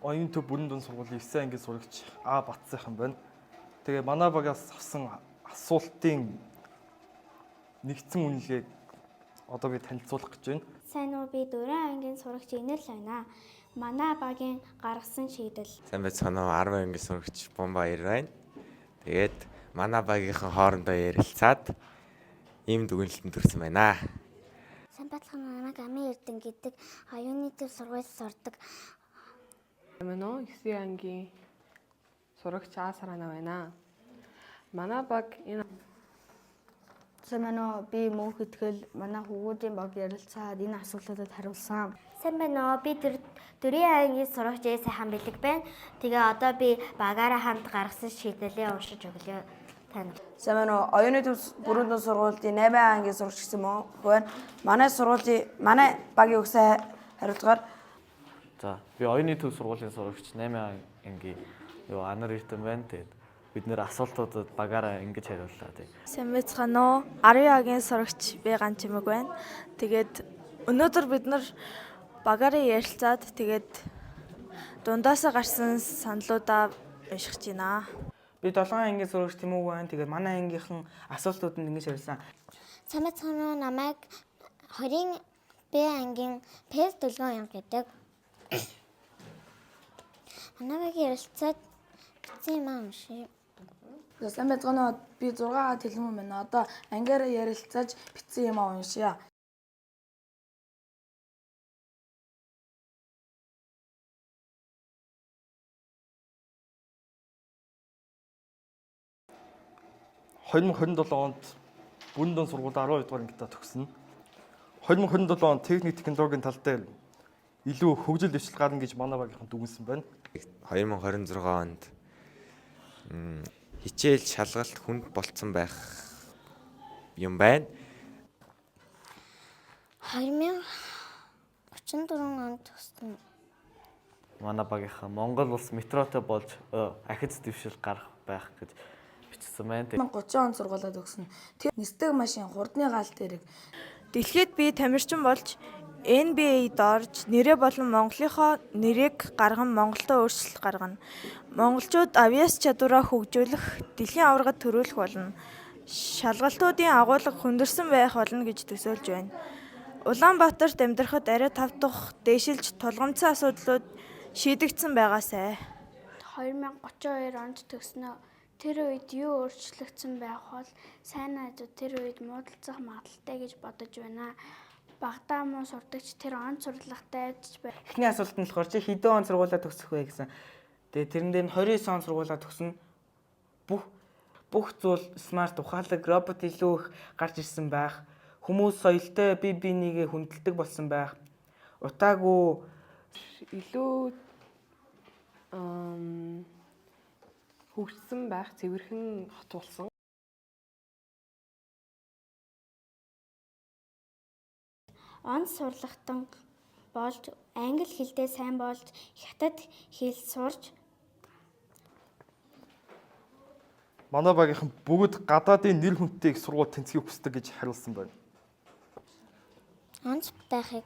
Оюун төв бүрэн дунд сургуулийн 9 ангийн сурагч А Батсайхан байна. Тэгээ манай багаас авсан асуултын нэгдсэн үнэлгээг одоо би танилцуулах гэж байна. Сайн уу, би 4 ангийн сурагч Инэл байна. Манай багийн гаргасан шийдэл. Сайн байцгаана уу, 10 ангийн сурагч Бомба баяр байна. Тэгээд манай багийнхан хоорондоо ярилцаад ийм дүгнэлтэнд хүрсэн байна. Сайн байцгаана, намайг Амин Эрдэн гэдэг, оюуны төв сургуульд сурдаг. Сайн уу, 9 ангийн сурагч А Сарана байна. Манай баг энэ Сайн байна уу? Би мөнх итгэл, манай хүүгүүдийн баг ярилцаад энэ асуултуудад хариулсан. Сайн байна уу? Би дөрвийн ангийн сурагч Э сайхан бэлэг байна. Тэгээ одоо би багаараа хамт гаргасан шийдэлээ уншиж өглөө тань. Сайн байна уу? Оюуны төв бүрэн дунд сургуулийн 8 ангийн сурагч гэсэн мөн байна. Манай сургуулийн манай багийн өгсөн хариултгаар За, би оюуны төв сургуулийн сурагч 8 ангийн юу Анар Эрдэн байна. Тэгээд бид нэр асуултуудад багаараа ингэж хариуллаа. Тэг. Сайн байцгаана уу? 10 агийн сурагч би ган чимэг байна. Тэгээд өнөөдөр бид нар багаараа ярилцаад тэгээд дундаасаа гарсан саналуудаа унших гэж байна. Би 7 ангийн сурагч Тэмүүг байна. Тэгээд манай ангийнхан асуултууданд ингэж хариулсан. Сайн байцгаана уу? Намайг 20 Б ангийн Пэс дүлгэн юм гэдэг. Манай багийн ярилцаад бичсэн юм аа уншия. За, сайн байцгаана уу? Би 6 А тэлмэн байна. Одоо ангиараа ярилцаж бичсэн юм аа уншъя. Онд онд бүрэн дунд сургууль 12 дугаар ангидаа төгснө. 2027 онд техник технологийн тал дээр илүү хөгжил дэвшил гарна гэж манай багийнхан дүгнсэн байна. 2026 онд хичээл шалгалт хүнд болцсон байх юм байна. 2034 онд төгснө. Манай багийнхан Монгол улс метротой болж ахиц дэвшил гарах байх гэж бичсэн байна. 2030 он сургуулаа төгснө. Тэр нисдэг машин, хурдны гаал тэрэг. Дэлхийд би тамирчин болж NBA-д орж нэрээ болон Монголынхоо нэрийг гарган Монголдо өөрчлөлт гаргана. Монголчууд авиас чадвараа хөгжүүлэх, дэлхийн аваргад төрүүлэх болно. Шалгалтуудын агуулга хүндэрсэн байх болно гэж төсөөлж байна. Улаанбаатарт амьдрахад арай тав тухтай дээшилж тулгамдсан асуудлууд шийдэгдсэн байгаасай. 2032 онд төгснө. Тэр үед юу өөрчлөгдсөн байх бол сайн найзууд тэр үед муудалцах магадлалтай гэж бодож байна. Багадаа муу сурдагч тэр он сурлагатай ч бай. Эхний асуулт нь болохоор чи хэдэн он сургуулаа төгсөх вэ гэсэн. Тэгээ тэрэн дээр нь 29 он сургуулаа төгснө. Бүх бүх зүйл смарт, ухаалаг, робот илүү их гарч ирсэн байх. Хүмүүс соёлтой бие бинийгээ хүндэлдэг болсон байх. Утаагүй илүү хөгжсөн байх, цэвэрхэн хот болсон. Он сурлагатан болж англи хэлдээ сайн болж хятад хэл сурч Манай багийнхан бүгд гадаадын нэр хүндтэй их сургууль тэнцгийг хүсдэг гэж хариулсан байна. Онц байхыг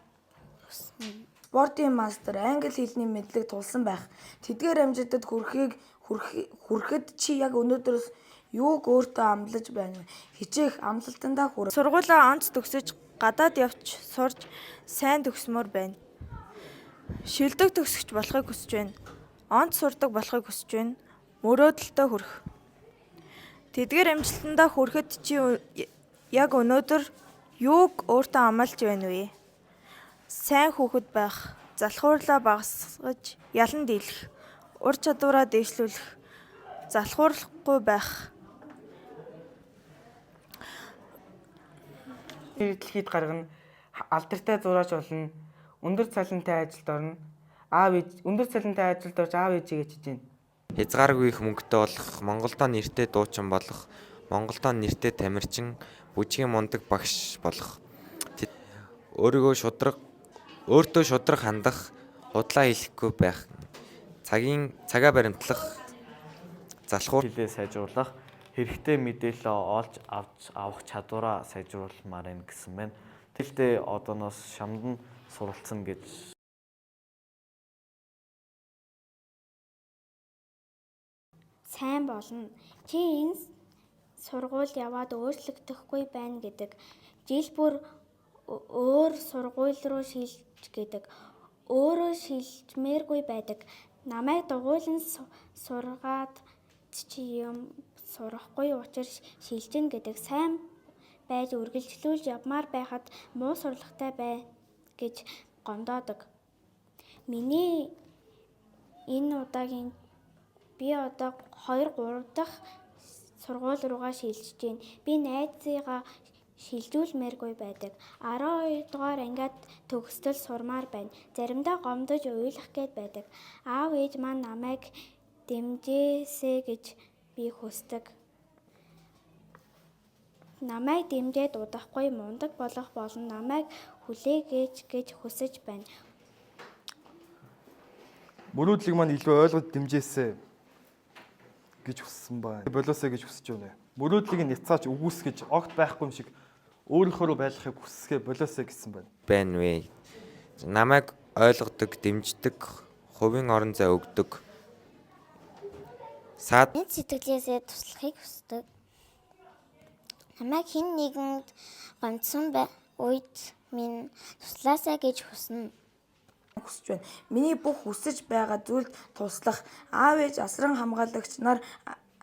хүснэ. Спортын мастер, англи хэлний мэдлэг тулсан байх. Тэдгээр амжилтад хүрэхийг хүрэхэд чи яг өнөөдрөөс юуг өөртөө амлаж байна вэ? Хичээх амлалтандаа хүр. Сургуулаа онц төгсөж гадаад явж сурж сайн төгсмөр байна. Шилдэг төгсөгч болохыг хүсэж байна. Онц сурдаг болохыг хүсэж байна. Мөрөөдөлтөд хүрэх. Тэдгээр амжилтандаа хүрэхэд чи яг өнөөдөр юуг өөртөө амлаж байна вэ? Сайн хүүхэд байх, залхуурлаа багасгаж ялан дийлэх, ур чадвараа дээшлүүлэх, залхуурлахгүй байх. Нэр дэлхийд гаргана. Алдартай зураач болно. Өндөр цалинтай ажилд орно. Аав ээж өндөр цалинтай ажилд орж аав ээжигээ чижээнэ. Хязгааргүй их мөнгөтэй болох, Монголдоо нэртэй дуучин болох, Монголдоо нэртэй тамирчин, бүжгийн мундаг багш болох. Өөрийгөө шударга өөртөө шударга хандах, худлаа хэлэхгүй байх, цагийн цагаа баримтлах, залхуур Хэлээ сайжруулах, хэрэгтэй мэдээлэл олж авч авах чадвараа сайжруулмаар байна гэсэн байна. Тэлдээ одооноос шамдан суралцсан гэж Сайн болно. Чи энэ сургууль яваад өөрчлөгдөхгүй байна гэдэг. Жил бүр өөр сургууль руу шилж гэдэг. Өөрөө шилжмээргүй байдаг. Намайг дугуйлан сургаад чи юм сурахгүй учир шилжинэ гэдэг. Сайн байж үргэлжлүүлж явмаар байхад муу сурлагатай бай гэж гомдоодог. Миний энэ удаагийн би одоо 2 3 дахь сургууль руугаа шилжиж байна. Би найзыгаа шилжүүлмээргүй байдаг. 12 дугаар ангиа төгсөөл сурмаар байна. Заримдаа гомдож уйлах гээд байдаг. Аав ээж маань намайг дэмжээсэй гэж би хүсдэг. Намайг дэмжээд удахгүй мундаг болох болно. Намайг хүлээгээч гэж хүсэж байна. Мөрөөдлийг маань илүү ойлгож дэмжээсэй гэж хүссэн байна. Болоосэй гэж хүсэж байна. Мөрөөдлийг нь няцааж үгүйсгэж огт байхгүй юм шиг өөрийнхөө байлгахыг хүсэхээ болоосэй гэсэн байна. Байна вэ? Намайг ойлгодог, дэмждэг, хувийн орон зай өгдөг. Саад Энд сэтгэлээсээ туслахыг хүсдэг. Намайг хэн нэгэнд гомдсон үед минь туслаасай гэж хүснэ. Хүсэж байна. Миний бүх хүсэж байгаа зүйлд туслах, аав ээж асран хамгаалагч нар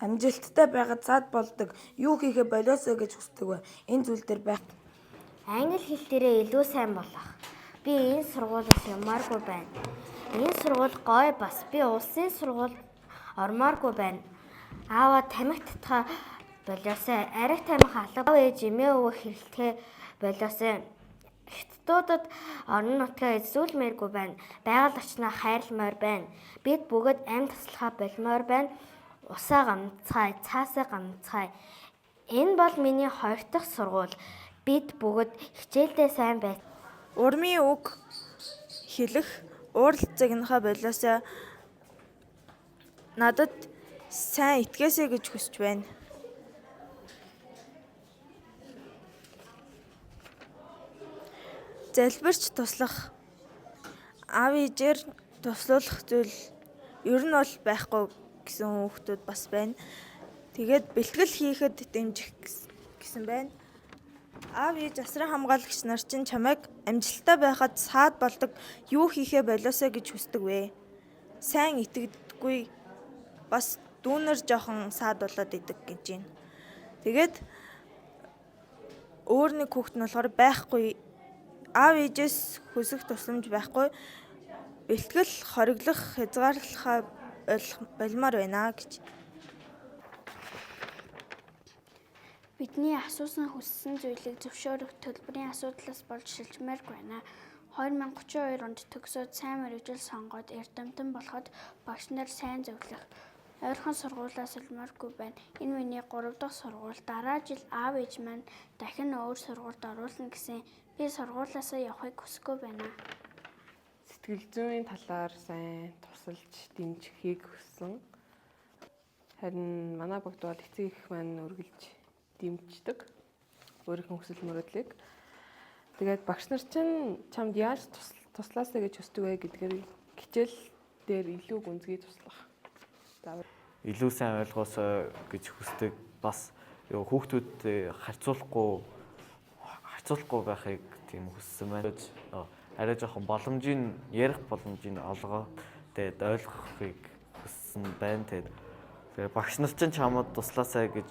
амжилттай байхад саад болдог. Юу хийхээ болиосой гэж хүсдэг вэ? Энэ зүйл дээр байх. Англи хэл дээрээ илүү сайн болох. Би энэ сургуулиас явмааргүй байна. Энэ сургууль гоё бас би улсын сургуульд ормооргүй байна. Ааваа тамхи татахаа болиосой. Архи тамхи алга. Аав ээж эмээ өвөө хэрэлдэхээ болиосой. Хятадуудад орон нутгаа эзлүүлмээргүй байна. Байгаль орчноо хайрламаар байна. Бид бүгд амь таслахаа болимоор байна. Усаа гамцгаая, цаасаа гамцгаая. Энэ бол миний хоёр дахь сургууль. Бид бүгд хичээлдээ сайн бай. Урмын үг хэлэх, ууралт загнахаа болиосой, надад сайн итгээсэй гэж хүсэж байна. Залбирч туслах, аав ээжээр туслуулах зүйл ер нь бол байхгүй гэсэн хүүхдүүд бас байна. Тэгээд бэлтгэл хийхэд дэмжих гэсэн байна. Аав ээж асран хамгаалагч нар чинь чамайг амжилттай байхад саад болдог юу хийхээ болиосой гэж хүсдэг вэ? Сайн итгэдэггүй бас дүүнер жоохон саад болоод идэг гэж байна. Тэгээд өөр нэг хүүхэд нь болохоор байхгүй, аав ээжээс хүсэх тусламж байхгүй, бэлтгэл хориглох хязгаарлахаа болмоор байна гэж. Бидний асуусан хүссэн зүйлийг зөвшөөрөх төлбөрийн асуудлаас болж шилжмээргүй байна. 2032 онд төгсөөд сайн мэргэжил сонгоод эрдэмтэн болоход багш нар сайн зөвлөх. Ойрхон сургуулиа солимооргүй байна. Энэ миний 3 дахь сургууль. Дараа жил аав ээж маань дахин өөр сургуульд оруулна гэсэн. Би сургуулиасаа явахыг хүсэхгүй байна. Сэтгэл зүйн талаар сайн тусалж дэмжихийг хүссэн. Харин манай багт бол эцэг эх маань үргэлж дэмждэг. Өөрийнх нь хүсэл мөрөөдлийг. Тэгээд багш нар чинь чамд яаж туслаасай гэж хүсдэг вэ гэдгээр хичээл дээр илүү гүнзгий туслах. За илүү сайн ойлгоосой гэж хүсдэг. Бас юу хүүхдүүдтэй харьцуулахгүй байхыг тийм хүссэн байна. Арай жоохон боломжийг ярих боломжийг олгоо. Тэгээд ойлгохыг хүссэн байна. Тэгээд багш нар чинь чамд туслаасай гэж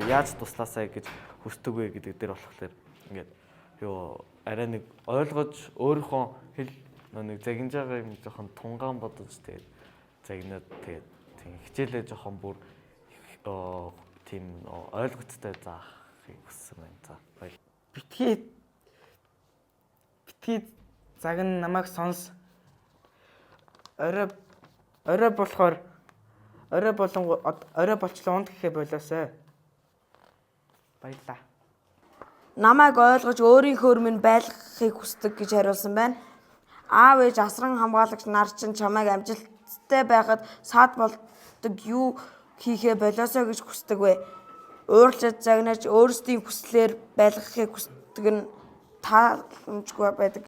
яаж туслаасай гэж хүсдэг вэ гэдэг дээр болохоор ингээд юу арай нэг ойлгож өөрийнхөө хэл нэг загинж байгаа юм жоохон тунгаан бодож тэгээд загнаад тэгээд тийм хичээлээ жоохон бүр тийм ойлгоцтой заахыг хүссэн байна. За баярлалаа. Битгий загна, намайг сонс. Орой болохоор орой болон орой болчлоо унд гэхээ болоосой. Баярлалаа. Намайг ойлгож өөрийнхөөр минь байлгахыг хүсдэг гэж хариулсан байна. Аав ээж асран хамгаалагч нар чинь чамайг амжилттай байхад саад болдог юу хийхээ болиосой гэж хүсдэг вэ? Уурлаж загнаж өөрсдийн хүслээр байлгахыг хүсдэг нь тааламжгүй байдаг.